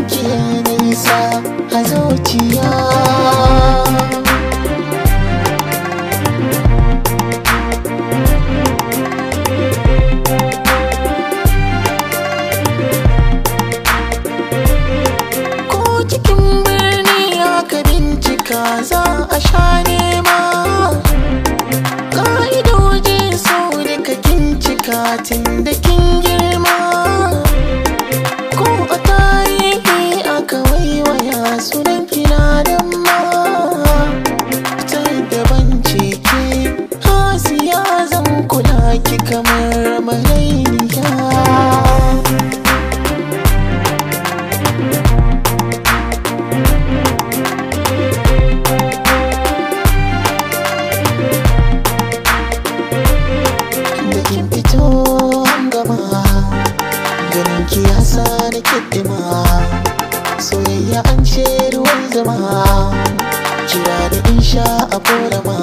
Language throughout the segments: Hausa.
ki nisa a zuciya. Ko cikin birni aka bincika za a sha nema, ƙa'idojin so duka kin cika tun da kin girma. Ko a tarihi aka waiwaya sunan kina damma, ta daban ce ke Asiya, zan kula ki kamar marainiya. Da kin fito an gama ganin ki ya sa ni kiɗima, soyayya an ce ruwan zama, kira da in sha a korama,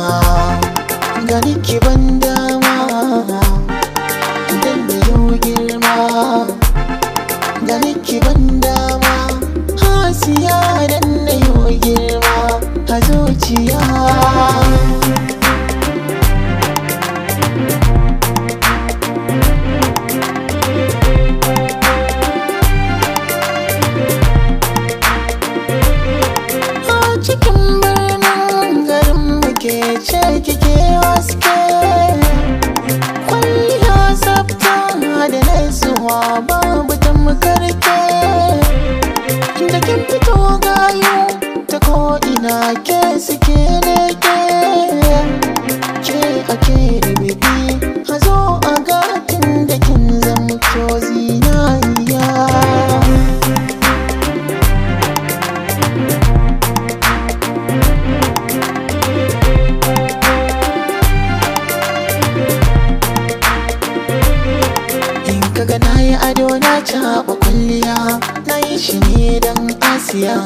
ganin ki ban dama dan da yau girma, ganin ki ban dama Asiya, dan da yau girma a zuciya. A cikin birnin garin muke ce kike waske, kwalliya tsafta da nasuwa babu tamkar ke, da kin fito gayu ta ko'ina ke suke leke, ke ake rububi a zo a gatin da kin zamto zinariya. In kaga na yi ado na caɓa kwalliya, na yi shi ne don Asiya.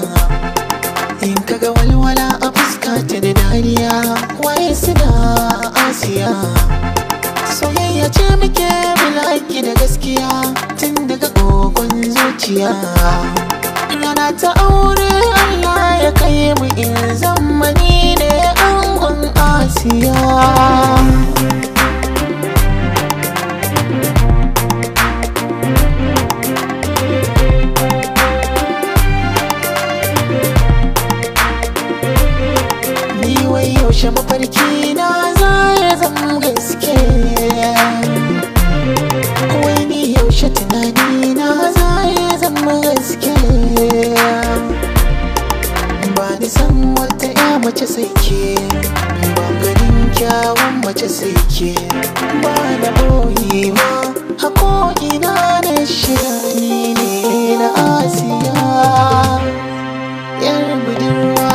In kaga walwala a fuska ta da dariya, waye suna Asiya. Soyayya ce muke bilaki da gaskiya tun daga kogon zuciya. Rana ta aure Allah ya kai mu in zamani ne angon Asiya. Ni wai yaushe mafarki na za ya zama gaske, wai ni yaushe tunani na za ya zama gaske. Ba ni san wata ya mace sai ke, ban ganin kyawun mace sai ke, ba na boyewa a ko'ina na shiga, ni ne na Asiya, yar budurwa.